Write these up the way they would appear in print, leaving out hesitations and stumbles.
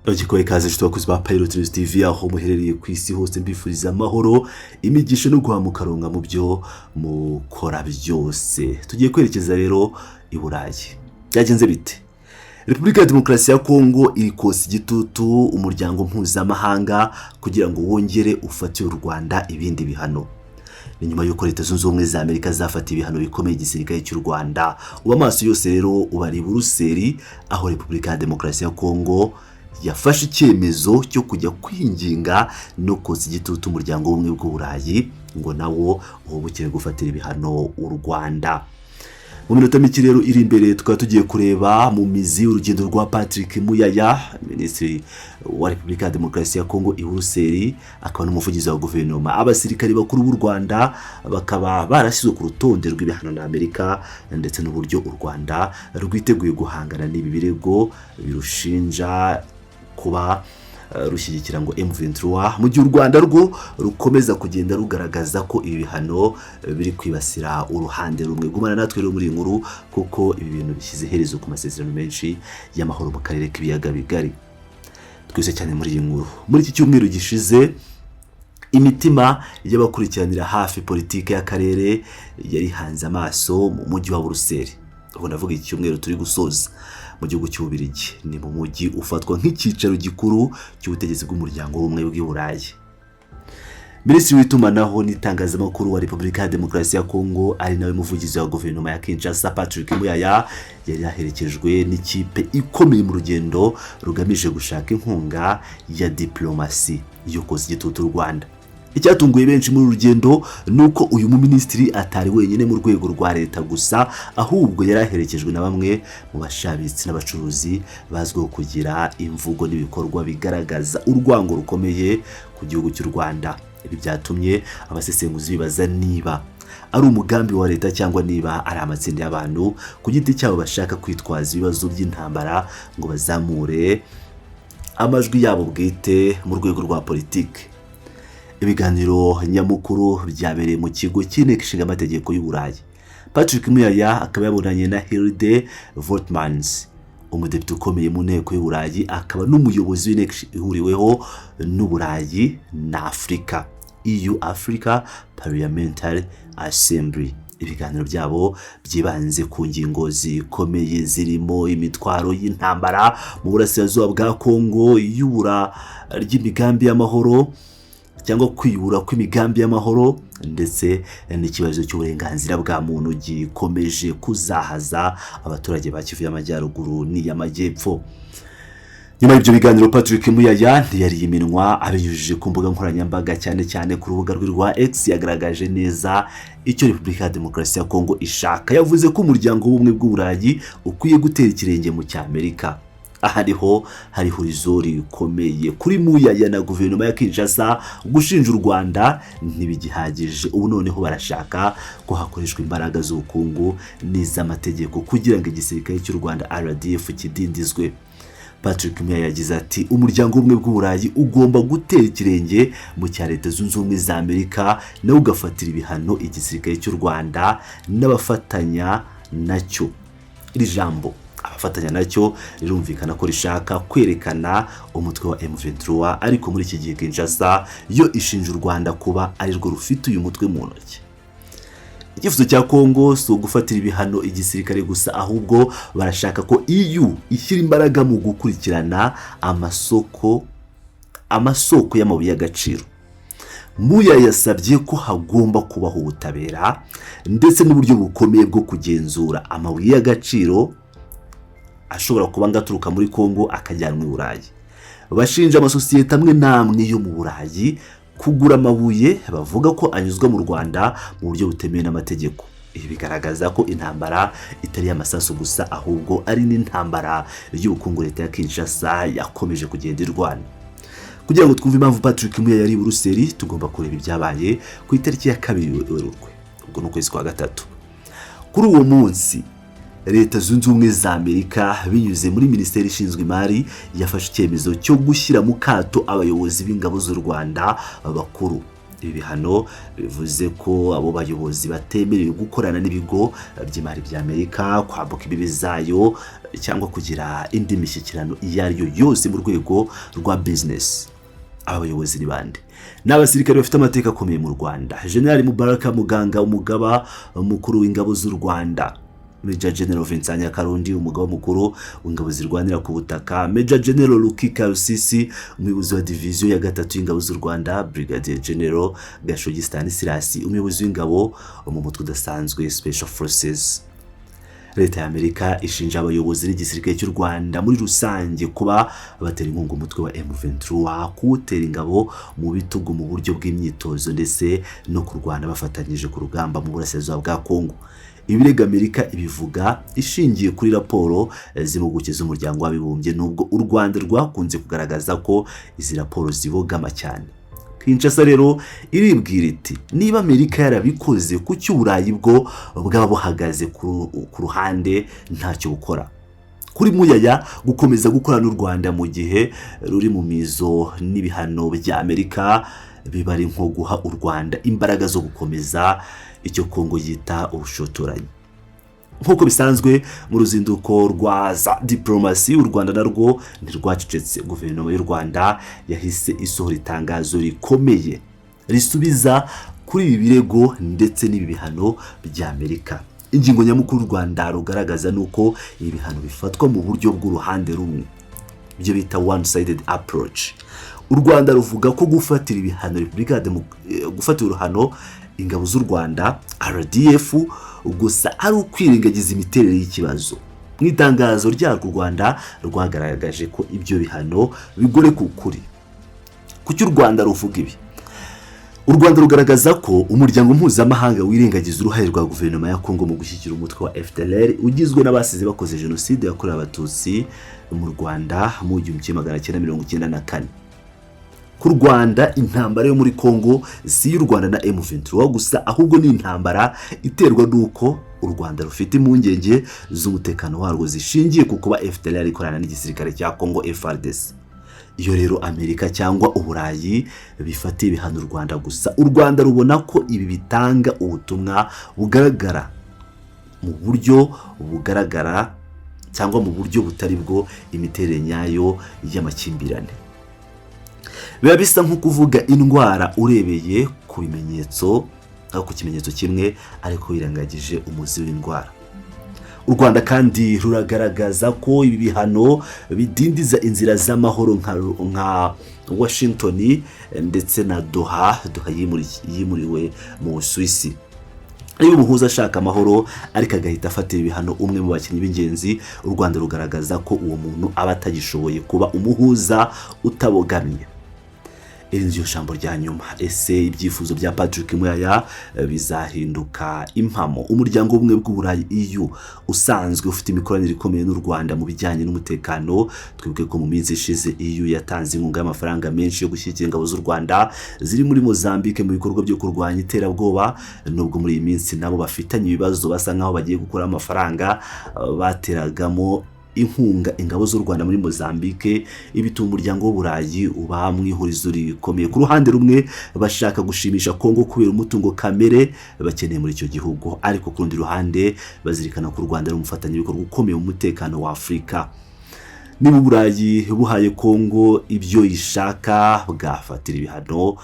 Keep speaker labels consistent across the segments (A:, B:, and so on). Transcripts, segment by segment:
A: Bagikoye ikaze inshuti bakozi ba Pilot News TV aho muherereye ku isi hose, mbifuriza amahoro, imigisha no guhamuka ronga mu byo mukora byose. Tugiye kwerekeza rero i Burayi. Byagenze bite? Repubulika ya Demokarasi ya Kongo iri kosa igitutu umuryango mpuzamahanga kugira ngo wongere ufatire u Rwanda ibindi bihano. Ni nyuma y'uko Leta Zunze Ubumwe za Amerika zafatiye ibihano bikomeye igisirikare cy'u Rwanda. Ubu amaso yose rero ubari i Buruseli, aho Repubulika ya Demokarasi ya Kongo yafashe icyemezo cyo kujya kwinginga no kotsa igitutu umuryango w'Ubumwe bw'Uburayi ngo nawo uhubukire gufatira ibihano u Rwanda. Mu minota mike rero iri imbere tukaba tugiye kureba mu mizi urugendo rwa Patrick Muyaya, minisitiri wa Repubulika ya Demokarasi ya Kongo i Buruseli, akaba n'umuvugizi wa guverinoma. Abasirikari bakuru b'u Rwanda bakaba barashyizwe ku rutonde rw'ibihano na Amerika, ndetse n'uburyo u Rwanda rwiteguye guhangana n'ibi birego birushinja kuba rushyigikira ngo M23, mu gihe u Rwanda rwo rukomeza kugenda rugaragaza ko ibi bihano biri kwibasira uruhande rumwe. Gumana natwe rero muri iyi nkuru, kuko ibi bintu bishyize iherezo ku masezerano menshi y'amahoro mu karere k'Ibiyaga Bigari. Twese cyane muri iyi nkuru. Muri iki cyumweru gishize, imitima y'abakurikiranira hafi politiki y'akarere yari hanze amaso mu mujyi wa Buruseli. Ubu ndavuga iki cyumweru turi gusoza, mu gihugu cy'Ububiligi. Ni mu mujyi ufatwa nk'icyicaro gikuru cy'ubutegetsi bw'Umuryango w'Ubumwe bw'i Burayi. Minisitiri w'Itumanaho n'Itangazamakuru wa Repubulika ya Demokarasi ya Kongo, ari nawe muvugizi wa guverinoma ya Kinshasa, Patrick Muyaya, yari yaherekejwe n'ikipe ikomeye mu rugendo rugamije gushaka inkunga ya diplomasi yo koza igitutu u Rwanda. Icyatunguye benshi muri uru rugendo ni uko uyu muminisitiri atari wenyine mu rwego rwa leta gusa, ahubwo yari aherekejwe na bamwe mu bashabitsi n'abacuruzi bazwiho kugira imvugo n'ibikorwa bigaragaza urwango rukomeye ku gihugu cy'u Rwanda. Ibi byatumye abasesenguzi bibaza niba ari umugambi wa leta cyangwa niba ari amatsinda y'abantu ku giti cyabo bashaka kwitwaza ibibazo by'intambara ngo bazamure amajwi yabo bwite mu rwego rwa politiki. Ibiganiro nyamukuru byabereye mu kigo cy'Inteko Ishinga Amategeko y'u Burayi. Patrick Muyaya akaba yabonanye na Hilde Vautmans, umudepite ukomeye mu Nteko y'u Burayi, akaba n'umuyobozi w'inteko ihuriweho n'Uburayi na Afurika, EU Africa Parliamentary Assembly. Ibiganiro byabo byibanze ku ngingo zikomeye zirimo imitwaro y'intambara mu burasirazuba bwa Kongo, iyubura ry'imigambi y'amahoro cyangwa kwiyubura kw'imigambi y'amahoro, ndetse n'ikibazo cy'uburenganzira bwa muntu gikomeje kuzahaza abaturage ba Kivu y'Amajyaruguru n'iy'Amajyepfo. Nyuma y'ibyo biganiro, Patrick Muyaya ntiyariye iminwa. Abinyujije ku mbuga nkoranyambaga, cyane cyane ku rubuga rwe rwa X, yagaragaje neza icyo Repubulika ya Demokarasi ya Kongo ishaka. Yavuze ko Umuryango w'Ubumwe bw'Uburayi ukwiye gutera ikirenge mu cy'Amerika. Aha niho hari ihurizo rikomeye kuri Muyaya na guverinoma ya Kinshasa. Gushinja u Rwanda ntibigihagije, ubu noneho barashaka ko hakoreshwa imbaraga z'ubukungu n'iz'amategeko kugira ngo igisirikare cy'u Rwanda RDF kidindizwe. Patrick Muyaya yagize ati: "Umuryango w'Ubumwe bw'Uburayi ugomba gutera ikirenge mu cya Leta Zunze Ubumwe za Amerika, nawe ugafatira ibihano igisirikare cy'u Rwanda n'abafatanya nacyo." Iri jambo "abafatanya nacyo" rirumvikana ko rishaka kwerekana umutwe wa M23, ariko muri iki gihe Kinshasa yo ishinja u Rwanda kuba arirwo rufite uyu mutwe mu ntoki. Icyifuzo cya Kongo si ugufatira ibihano igisirikare gusa, ahubwo barashaka ko EU ishyira imbaraga mu gukurikirana amasoko y'amabuye y'agaciro. Muyaya yasabye ko hagomba kubaho ubutabera ndetse n'uburyo bukomeye bwo kugenzura amabuye y'agaciro ashobora kuba ngaturuka muri Kongo akajyanwa i Burayi. Bashinja amasosiyete amwe n'amwe yo mu Burayi kugura amabuye bavuga ko anyuzwa mu Rwanda mu buryo butemewe n'amategeko. Ibi bigaragaza ko intambara itari iy'amasasu gusa, ahubwo ari n'intambara y'ubukungu leta ya Kinshasa yakomeje kugenda irwana. Kugira ngo twumve impamvu Patrick Muyaya yari i Buruseli, tugomba kureba ibyabaye ku itariki ya 2 Werurwe, ubwo ni ukwezi kwa gatatu. Kuri uwo munsi, Leta Zunze Ubumwe za Amerika, binyuze muri Minisiteri ishinzwe imari, yafashe icyemezo cyo gushyira mu kato abayobozi b'ingabo z'u Rwanda bakuru. Ibi bihano bivuze ko abo bayobozi batemerewe gukorana n'ibigo by'imari bya Amerika, kwambuka imbibi zayo cyangwa kugira indi mishyikirano iyo ari yo yose mu rwego rwa business. Aba bayobozi ni bande? Ni abasirikare bafite amateka akomeye mu Rwanda: General Mubaraka Muganga, umugaba mukuru w'ingabo z'u Rwanda; Major General Vincent Nyakarundi, umugaba mukuru w'ingabo zirwanira ku butaka; Major General Lucky Karusisi, umuyobozi wa diviziyo ya gatatu y'ingabo z'u Rwanda; Brigadier General Gashogi Stanislas, umuyobozi w'ingabo mu mutwe udasanzwe, Special Forces. Leta ya Amerika ishinja abayobozi n'igisirikare cy'u Rwanda muri rusange kuba batera inkunga umutwe wa M23, kuwutera ingabo mu bitugu mu buryo bw'imyitozo ndetse no kurwana bafatanyije ku rugamba mu burasirazuba bwa Kongo. Ibirego Amerika ibivuga ishingiye kuri raporo z'impuguke z'Umuryango w'Abibumbye, nubwo u Rwanda rwakunze kugaragaza ko izi raporo zibogama cyane. Kinshasa rero iribwira iti: "Niba Amerika yarabikoze, kuki Uburayi bwo bwaba buhagaze ku ruhande ntacyo bukora?" Kuri Muyaya, gukomeza gukorana n'u Rwanda mu gihe ruri mu mizo n'ibihano bya Amerika biba ari nko guha u Rwanda imbaraga zo gukomeza icyo Kongo yita ubushotoranyi. Nk'uko bisanzwe mu ruzinduko rwa za diporomasi, u Rwanda narwo ntirwacecetse. Guverinoma y'u Rwanda yahise isohora itangazo rikomeye risubiza kuri ibi birego ndetse n'ibi bihano bya Amerika. Ingingo nyamukuru u Rwanda rugaragaza ni uko ibi bihano bifatwa mu buryo bw'uruhande rumwe, ibyo bita one sided approach. U Rwanda ruvuga ko gufatira ibihano Repubulika gufatira uruhano ingabo z'u Rwanda, RDF, gusa ari ukwirengagiza imiterere y'ikibazo. Mu itangazo ryarwo, u Rwanda rwagaragaje ko ibyo bihano bigoreka ukuri. Kuki u Rwanda ruvuga ibi? U Rwanda rugaragaza ko umuryango mpuzamahanga wirengagiza uruhare rwa guverinoma ya Kongo mu gushyigikira umutwe wa FDLR ugizwe n'abasize bakoze jenoside yakorewe Abatutsi mu Rwanda mu 1994. Ku Rwanda, intambara yo muri Kongo si iy'u Rwanda na M23 gusa, ahubwo ni intambara iterwa n'uko u Rwanda rufite impungenge z'umutekano warwo zishingiye ku kuba FDLR ikorana n'igisirikare cya Kongo, FARDC. Iyo rero Amerika cyangwa Uburayi bifatiye ibihano u Rwanda gusa, u Rwanda rubona ko ibi bitanga ubutumwa bugaragara mu buryo bugaragara cyangwa mu buryo butari bwo imiterere nyayo y'amakimbirane. Biba bisa nko kuvuga indwara urebeye ku bimenyetso, ku kimenyetso kimwe, ariko wirengagije umuzi w'indwara. U Rwanda kandi ruragaragaza ko ibi bihano bidindiza inzira z'amahoro nka Washington ndetse na Doha. Doha yimuriwe mu Busuwisi. Niba umuhuza ashaka amahoro ariko agahita afatira ibihano umwe mu bakinnyi b'ingenzi, u Rwanda rugaragaza ko uwo muntu aba atagishoboye kuba umuhuza utabogamye. Iri ni jambo rya nyuma. Ese ibyifuzo bya Patrick Muyaya bizahinduka impamo? Umuryango w'Ubumwe bw'Uburayi, EU, usanzwe ufite imikoranire ikomeye n'u Rwanda mu bijyanye n'umutekano. Twibuke ko mu minsi ishize EU yatanze inkunga y'amafaranga menshi yo gushyigikira ingabo z'u Rwanda ziri muri Mozambique mu bikorwa byo kurwanya iterabwoba, nubwo muri iyi minsi nabo bafitanye ibibazo, basa nkaho bagiye gukura amafaranga bateragamo inkunga ingabo z'u Rwanda muri Mozambique. Ibituma umuryango w'Uburayi uba mu ihurizo rikomeye. Ku ruhande rumwe bashaka gushimisha Kongo kubera umutungo kamere bakeneye muri icyo gihugu, ariko ku rundi ruhande bazirikana ko u Rwanda ari umufatanyabikorwa ukomeye mu mutekano wa Afurika. Niba Uburayi buhaye Kongo ibyo ishaka, bwafatira ibihano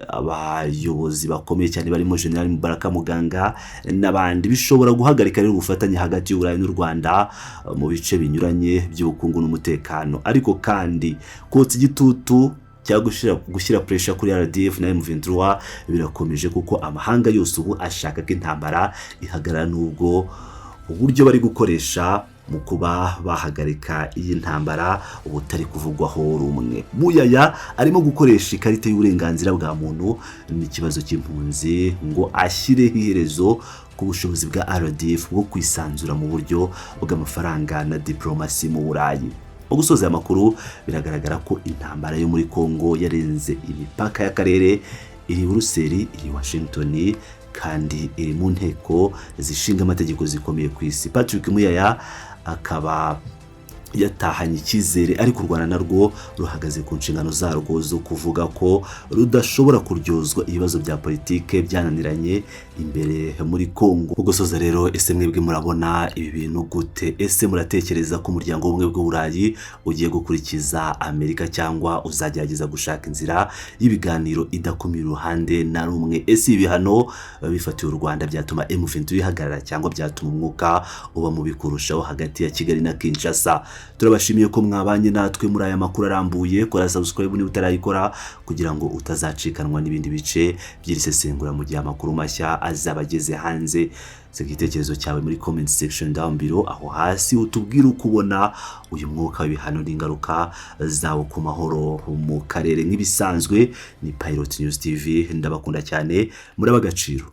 A: abayobozi bakomeye cyane barimo General Mubaraka Muganga n'abandi, bishobora guhagarika rero ubufatanye hagati y'Uburayi n'u Rwanda mu bice binyuranye by'ubukungu n'umutekano. Ariko kandi kotsa igitutu cyangwa gushyira pressure kuri RDF na M23 birakomeje, kuko amahanga yose ubu ashaka ko intambara ihagarara, nubwo uburyo bari gukoresha mu kuba bahagarika iyi ntambara butari kuvugwaho rumwe. Muyaya arimo gukoresha ikarita y'uburenganzira bwa muntu n'ikibazo cy'impunzi ngo ashyireho iherezo ku bushobozi bwa RDF bwo kwisanzura mu buryo bw'amafaranga na diplomasi mu Burayi. Mu gusoza aya makuru, biragaragara ko intambara yo muri Kongo yarenze imipaka y'akarere. Iri Buruseli, iri Washington, kandi iri mu nteko zishinga amategeko zikomeye ku isi. Patrick Muyaya akaba Yatahanye icyizere, ariko u Rwanda narwo ruhagaze ku nshingano zarwo zo kuvuga ko rudashobora kuryozwa ibibazo bya politike byananiranye imbere muri Congo. Gusoza rero, ese mwebwe murabona ibi bintu gute? Ese muratekereza ko Umuryango w'Ubumwe bw'Uburayi ugiye gukurikiza Amerika cyangwa uzagerageza gushaka inzira y'ibiganiro idakumira uruhande na rumwe? Ese ibi bihano bifatiwe u Rwanda byatuma M23 ihagarara cyangwa byatuma umwuka uba mubi kurushaho hagati ya Kigali na Kinshasa? Turabashimiye ko mwabanye natwe muri aya makuru arambuye. Kora subscribe niba utarayikora kugira ngo utazacikanwa n'ibindi bice by'iri sesengura mu gihe amakuru mashya azaba ageze hanze. Siga igitekerezo cyawe muri comment section down below aho hasi, utubwire uko ubona uyu mwuka w'ibihano n'ingaruka zawo ku mahoro mu karere. Nk'ibisanzwe, ni Pilot News TV, ndabakunda cyane, muraba agaciro.